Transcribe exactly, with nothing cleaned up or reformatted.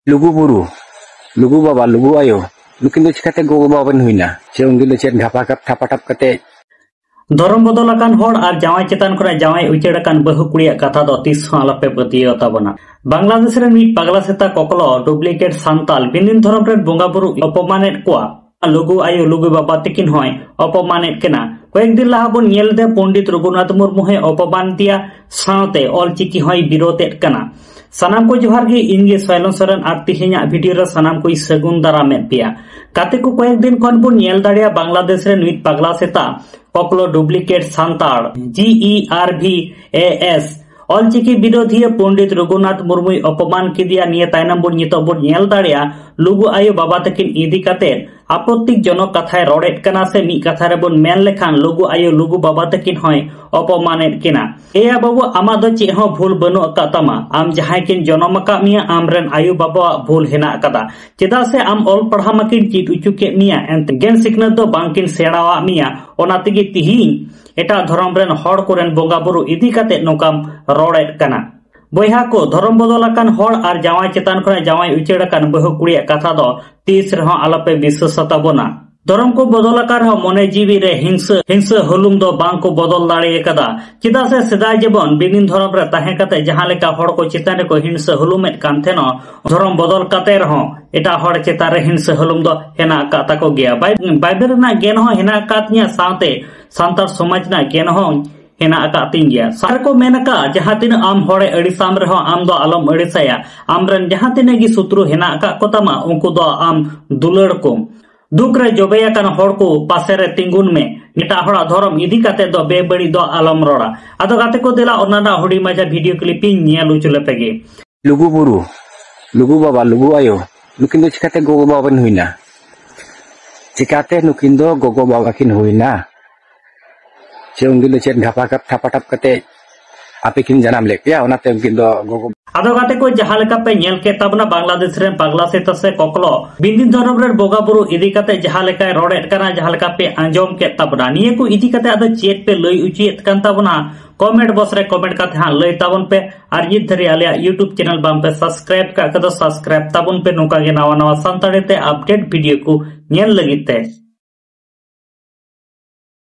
ᱞᱩᱜᱩ ᱵᱩᱨᱩ, ᱞᱩᱜᱩ ᱵᱟᱵᱟ, ᱞᱩᱜᱩ ᱟᱭᱳ, ᱱᱩᱠᱤᱱ ᱫᱚ ᱪᱤᱠᱟᱹᱛᱮ ᱜᱚᱜᱚ ᱵᱟᱵᱟ ᱵᱤᱱ ᱦᱩᱭᱱᱟ? ᱪᱮ ᱩᱱᱠᱤᱱ ᱫᱚ ᱪᱮᱫ ᱜᱷᱟᱯᱟ ᱠᱟᱯ ᱴᱷᱟᱯᱟ ᱴᱷᱟᱯ ᱠᱟᱛᱮ? ᱫᱷᱚᱨᱚᱢ ᱵᱚᱫᱚᱞ ᱟᱠᱟᱱ ᱦᱚᱲ ᱟᱨ ᱡᱟᱶᱟᱭ ᱪᱮᱛᱟᱱ ᱠᱷᱚᱱᱟᱜ ᱡᱟᱶᱟᱭ ᱩᱪᱟᱹᱲ ᱟᱠᱟᱱ ᱵᱟᱹᱦᱩ ᱠᱩᱲᱤᱭᱟᱜ ᱠᱟᱛᱷᱟ ᱫᱚ ᱛᱤᱥ ᱦᱚᱸ ᱟᱞᱚᱯᱮ ᱯᱟᱹᱛᱭᱟᱹᱣ ᱛᱟᱵᱚᱱᱟ᱾ ᱵᱟᱝᱞᱟᱫᱮᱥ ᱨᱮᱱ ᱢᱤᱫ ᱯᱟᱜᱽᱞᱟ ᱥᱮᱛᱟ ᱠᱚᱠᱞᱚ, ᱰᱩᱯᱞᱤᱠᱮᱴ ᱥᱟᱱᱛᱟᱞ, ᱵᱤᱱ ᱫᱤᱱ ᱫᱷᱚᱨᱚᱢ ᱨᱮᱱ ᱵᱚᱸᱜᱟ ᱵᱩᱨᱩ ᱚᱯᱚᱢᱟᱱᱮᱫ ᱠᱚᱣᱟ᱾ ᱞᱩᱜᱩ ᱟᱭᱳ, ᱞᱩᱜᱩ ᱵᱟᱵᱟ ᱛᱟᱹᱠᱤᱱ ᱦᱚᱸᱭ ᱚᱯᱚᱢᱟᱱᱮᱫ ᱠᱤᱱᱟ᱾ ᱠᱚᱭᱮᱠ ᱫᱤᱱ ᱞᱟᱦᱟ ᱵᱚᱱ ᱧᱮᱞ ᱞᱮᱫᱟ, ᱯᱚᱱᱰᱤᱛ ᱨᱚᱜᱷᱩᱱᱟᱛᱷ ᱢᱩᱨᱢᱩ ᱦᱚᱸᱭ ᱚᱯᱚᱢᱟᱱ ᱫᱮᱭᱟ, ᱥᱟᱶᱛᱮ ᱚᱞᱪᱤᱠᱤ ᱦᱚᱸᱭ ᱵᱤᱨᱳᱫᱮᱫ ᱠᱟᱱᱟ᱾ ᱥᱟᱱᱟᱢ ᱠᱚ ᱡᱚᱦᱟᱨ ᱜᱮ, ᱤᱧ ᱜᱮ ᱥᱚᱭᱞᱚᱱ ᱥᱚᱨᱮᱱ ᱟᱨ ᱛᱮᱦᱮᱧᱟᱜ ᱵᱷᱤᱰᱤᱭᱳ ᱨᱮ ᱥᱟᱱᱟᱢ ᱠᱚᱧ ᱥᱟᱹᱜᱩᱱ ᱫᱟᱨᱟᱢᱮᱫ ᱯᱮᱭᱟ᱾ ᱜᱟᱛᱮ ᱠᱚ, ᱠᱚᱭᱮᱠ ᱫᱤᱱ ᱠᱷᱚᱱ ᱵᱚᱱ ᱧᱮᱞ ᱫᱟᱲᱮᱭᱟᱜᱼᱟ, ᱵᱟᱝᱞᱟᱫᱮᱥ ᱨᱮ ᱱᱩᱭ ᱯᱟᱜᱽᱞᱟ ᱥᱮᱛᱟ ᱠᱚᱠᱞᱚ duplicate Santal, G I R B A S, Ol Chiki ᱵᱤᱨᱳᱫᱷᱤᱭᱟᱹ ᱯᱚᱱᱰᱤᱛ ᱨᱚᱜᱷᱩᱱᱟᱛᱷ ᱢᱩᱨᱢᱩᱭ ᱚᱯᱚᱢᱟᱱ ᱠᱮᱫᱮᱭᱟ᱾ ᱱᱤᱭᱟᱹ ᱛᱟᱭᱱᱚᱢ ᱵᱚᱱ ᱧᱤᱛᱚᱜ ᱵᱚᱱ ᱧᱮᱞ ᱫᱟᱲᱮᱭᱟᱜᱼᱟ, ᱞᱩᱜᱩ ᱟᱭᱳ ᱵᱟᱵᱟ ᱛᱟᱹᱠᱤᱱ ᱤᱫᱤ ᱠᱟᱛᱮ ᱟᱯᱚᱛᱛᱤᱡᱚᱱᱚᱠ ᱠᱟᱛᱷᱟᱭ ᱨᱚᱲᱮᱫ ᱠᱟᱱᱟ, ᱥᱮ ᱢᱤᱫ ᱠᱟᱛᱷᱟ ᱨᱮᱵᱚᱱ ᱢᱮᱱ ᱞᱮᱠᱷᱟᱱ ᱞᱩᱜᱩ ᱟᱭᱳ ᱞᱩᱜᱩ ᱵᱟᱵᱟ ᱛᱟᱹᱠᱤᱱ ᱦᱚᱸᱭ ᱚᱯᱚᱢᱟᱱᱮᱫ ᱠᱤᱱᱟ᱾ ᱮᱭᱟ ᱵᱟᱹᱵᱩ, ᱟᱢᱟᱜ ᱫᱚ ᱪᱮᱫ ᱦᱚᱸ ᱵᱷᱩᱞ ᱵᱟᱹᱱᱩᱜ ᱟᱠᱟᱫ ᱛᱟᱢᱟ᱾ ᱟᱢ ᱡᱟᱦᱟᱸᱭ ᱠᱤᱱ ᱡᱚᱱᱚᱢ ᱟᱠᱟᱫ ᱢᱮᱭᱟ, ᱟᱢᱨᱮᱱ ᱟᱭᱳ ᱵᱟᱵᱟᱣᱟᱜ ᱵᱷᱩᱞ ᱦᱮᱱᱟᱜ ᱟᱠᱟᱫᱟ᱾ ᱪᱮᱫᱟᱜ ᱥᱮ ᱟᱢ ᱚᱞ ᱯᱟᱲᱦᱟᱣ ᱢᱟᱠᱤᱱ ᱪᱮᱫ ᱦᱚᱪᱚ ᱠᱮᱫ ᱢᱮᱭᱟ, ᱮᱱᱛᱮ ᱜᱮᱭᱟᱱ ᱥᱤᱠᱷᱱᱟᱹᱛ ᱫᱚ ᱵᱟᱝᱠᱤᱱ ᱥᱮᱬᱟᱣᱟᱫ ᱢᱮᱭᱟ᱾ ᱚᱱᱟ ᱛᱮᱜᱮ ᱛᱤᱦᱤᱧ ᱮᱴᱟᱜ ᱫᱷᱚᱨᱚᱢ ᱨᱮᱱ ᱦᱚᱲ ᱠᱚᱨᱮᱱ ᱵᱚᱸᱜᱟ ᱵᱩᱨᱩ ᱤᱫᱤ ᱠᱟᱛᱮ ᱱᱚᱝᱠᱟᱢ ᱨᱚᱲᱮᱫ ᱠᱟᱱᱟ᱾ ᱵᱚᱭᱦᱟ ᱠᱚ, ᱫᱷᱚᱨᱚᱢ ᱵᱚᱫᱚᱞ ᱟᱠᱟᱱ ᱦᱚᱲ ᱟᱨ ᱡᱟᱶᱟᱭ ᱪᱮᱛᱟᱱ ᱠᱷᱚᱱ ᱡᱟᱶᱟᱭ ᱩᱪᱟᱹᱲ ᱟᱠᱟᱱ ᱵᱟᱹᱦᱩ ᱠᱩᱲᱤᱭᱟᱜ ᱠᱟᱛᱷᱟ ᱫᱚ ᱛᱤᱥ ᱨᱮᱦᱚᱸ ᱟᱞᱚᱯᱮ ᱵᱤᱥᱣᱟᱥᱟ ᱛᱟᱵᱚᱱᱟ᱾ ᱫᱷᱚᱨᱚᱢ ᱠᱚ ᱵᱚᱫᱚᱞ ᱟᱠᱟᱱ ᱨᱮᱦᱚᱸ ᱢᱚᱱᱮ ᱡᱤᱣᱤ ᱨᱮ ᱦᱤᱝᱥᱟᱹ, ᱦᱤᱝᱥᱟᱹ ᱦᱩᱞᱩᱢ ᱫᱚ ᱵᱟᱝ ᱠᱚ ᱵᱚᱫᱚᱞ ᱫᱟᱲᱮ ᱟᱠᱟᱫᱟ᱾ ᱪᱮᱫᱟᱜ ᱥᱮ ᱥᱮᱫᱟᱭ ᱡᱮᱢᱚᱱ ᱵᱤᱱᱤᱱ ᱫᱷᱚᱨᱚᱢ ᱨᱮ ᱛᱟᱦᱮᱸ ᱠᱟᱛᱮ ᱡᱟᱦᱟᱸ ᱞᱮᱠᱟ ᱦᱚᱲ ᱠᱚ ᱪᱮᱛᱟᱱ ᱨᱮᱠᱚ ᱦᱤᱝᱥᱟᱹ ᱦᱩᱞᱩᱢᱮᱫ ᱠᱟᱱ ᱛᱟᱦᱮᱱᱟ, ᱫᱷᱚᱨᱚᱢ ᱵᱚᱫᱚᱞ ᱠᱟᱛᱮ ᱨᱮᱦᱚᱸ ᱮᱴᱟᱜ ᱦᱚᱲ ᱪᱮᱛᱟᱱ ᱨᱮ ᱦᱤᱝᱥᱟᱹ ᱦᱩᱞᱩᱢ ᱫᱚ ᱦᱮᱱᱟᱜ ᱟᱠᱟᱫ ᱛᱟᱠᱚ ᱜᱮᱭᱟ᱾ ᱵᱟᱭ-, ᱵᱟᱭᱵᱮᱞ ᱨᱮᱱᱟᱜ ᱜᱮᱭᱟᱱ ᱦᱚᱸ ᱦᱮᱱᱟᱜ ᱟᱠᱟᱫ ᱛᱤᱧᱟᱹ, ᱥᱟᱶᱛᱮ ᱥᱟᱱᱛᱟᱲ ᱥᱚᱢᱟᱡᱽ ᱨᱮᱱᱟᱜ ᱜᱮᱭᱟᱱ ᱦᱚᱸ ᱦᱮᱱᱟᱜ ᱟᱠᱟᱫ ᱛᱤᱧ ᱜᱮᱭᱟ᱾ ᱥᱟᱨ ᱠᱚ ᱢᱮᱱ ᱟᱠᱟᱫ, ᱡᱟᱦᱟᱸ ᱛᱤᱱᱟᱹᱜ ᱟᱢ ᱦᱚᱲᱮ ᱟᱹᱲᱤᱥᱟᱢ ᱨᱮᱦᱚᱸ ᱟᱢ ᱫᱚ ᱟᱞᱚᱢ ᱟᱹᱲᱤᱥᱟᱭᱟ᱾ ᱟᱢᱨᱮᱱ ᱡᱟᱦᱟᱸ ᱛᱤᱱᱟᱹᱜ ᱜᱮ ᱥᱩᱛᱨᱩ ᱦᱮᱱᱟᱜ ᱟᱠᱟᱫ ᱠᱚ ᱛᱟᱢᱟ, ᱩᱱᱠᱩ ᱫᱚ ᱟᱢ ᱫᱩᱞᱟᱹᱲ ᱠᱚᱢ᱾ ᱫᱩᱠ ᱨᱮ ᱡᱚᱵᱮ ᱟᱠᱟᱱ ᱦᱚᱲ ᱠᱚ ᱯᱟᱥᱮ ᱨᱮ ᱛᱤᱸᱜᱩᱱ ᱢᱮ᱾ ᱮᱴᱟᱜ ᱦᱚᱲᱟᱜ ᱫᱷᱚᱨᱚᱢ ᱤᱫᱤ ᱠᱟᱛᱮ ᱫᱚ ᱵᱮᱵᱟᱹᱲᱤᱡ ᱫᱚ ᱟᱞᱚᱢ ᱨᱚᱲᱟ᱾ ᱟᱫᱚ ᱜᱟᱛᱮ ᱠᱚ, ᱫᱮᱞᱟ ᱚᱱᱟ ᱨᱮᱱᱟᱜ ᱦᱩᱰᱤᱧ ᱢᱟᱪᱷᱟ ᱵᱷᱤᱰᱤᱭᱳ ᱠᱞᱤᱯ ᱤᱧ ᱧᱮᱞ ᱦᱚᱪᱚ ᱞᱮᱯᱮ ᱜᱮ᱾ ᱞᱩᱜᱩ ᱵᱩᱨᱩ, ᱞᱩᱜᱩ ᱵᱟᱵᱟ, ᱞᱩᱜᱩ ᱟᱭᱳ, ᱱᱩᱠᱤᱱ ᱫᱚ ᱪᱤᱠᱟᱹᱛᱮ ᱜᱚᱜᱚ ᱵᱟᱵᱟ ᱵᱤᱱ ᱦᱩᱭᱱᱟ? ᱪᱤᱠᱟᱹᱛᱮ ᱱᱩᱠᱤᱱ ᱫᱚ ᱜᱚᱜᱚ ᱵᱟᱵᱟ ᱠᱤᱱ ᱦᱩᱭᱱᱟ? ᱪᱮ ᱩᱱᱠᱤᱱ ᱫᱚ ᱪᱮᱫ ᱜᱷᱟᱯᱟ ᱠᱟᱯ ᱴᱷᱟᱯᱟ ᱴᱷᱟᱯ ᱠᱟᱛᱮ ᱟᱯᱮ ᱠᱤᱱ ᱡᱟᱱᱟᱢ ᱞᱮᱫ ᱯᱮᱭᱟ, ᱚᱱᱟᱛᱮ ᱩᱱᱠᱤᱱ ᱫᱚ ᱜᱚᱜᱚ? ᱟᱫᱚ ᱜᱟᱛᱮ ᱠᱚ, ᱡᱟᱦᱟᱸ ᱞᱮᱠᱟ ᱯᱮ ᱧᱮᱞ ᱠᱮᱫ ᱛᱟᱵᱚᱱᱟ, ᱵᱟᱝᱞᱟᱫᱮᱥ ᱨᱮᱱ ᱯᱟᱜᱽᱞᱟ ᱥᱮᱛᱟ ᱥᱮ ᱠᱚᱠᱞᱚ ᱵᱤᱱᱫᱤ ᱫᱷᱚᱨᱚᱢ ᱨᱮᱱ ᱵᱚᱸᱜᱟ ᱵᱩᱨᱩ ᱤᱫᱤ ᱠᱟᱛᱮ ᱡᱟᱦᱟᱸ ᱞᱮᱠᱟᱭ ᱨᱚᱲᱮᱫ ᱠᱟᱱᱟ, ᱡᱟᱦᱟᱸ ᱞᱮᱠᱟ ᱯᱮ ᱟᱸᱡᱚᱢ ᱠᱮᱫ ᱛᱟᱵᱚᱱᱟ, ᱱᱤᱭᱟᱹ ᱠᱚ ᱤᱫᱤ ᱠᱟᱛᱮ ᱟᱫᱚ ᱪᱮᱫ ᱯᱮ ᱞᱟᱹᱭ ᱚᱪᱚᱭᱮᱫ ᱠᱟᱱ ᱛᱟᱵᱚᱱᱟ? ᱠᱚᱢᱮᱱᱴ ᱵᱚᱠᱥ ᱨᱮ ᱠᱚᱢᱮᱱᱴ ᱠᱟᱛᱮ ᱦᱟᱸᱜ ᱞᱟᱹᱭ ᱛᱟᱵᱚᱱ ᱯᱮ᱾ ᱟᱨ ᱱᱤᱛ ᱫᱷᱟᱹᱨᱤᱡ ᱟᱞᱮᱭᱟᱜ YouTube ᱪᱮᱱᱮᱞ ᱵᱟᱝ ᱯᱮ ᱥᱟᱵᱥᱠᱨᱟᱭᱤᱵ ᱠᱟᱜ ᱠᱷᱟᱡ ᱫᱚ ᱥᱟᱵᱥᱠᱨᱟᱭᱤᱵ ᱛᱟᱵᱚᱱ ᱯᱮ, ᱱᱚᱝᱠᱟ ᱜᱮ ᱱᱟᱣᱟ ᱱᱟᱣᱟ ᱥᱟᱱᱛᱟᱲᱤ ᱛᱮ ᱟᱯᱰᱮᱴ ᱵᱷᱤᱰᱤᱭᱳ ᱠᱚ ᱧᱮᱞ ᱞᱟᱹᱜᱤᱫ ᱛᱮ᱾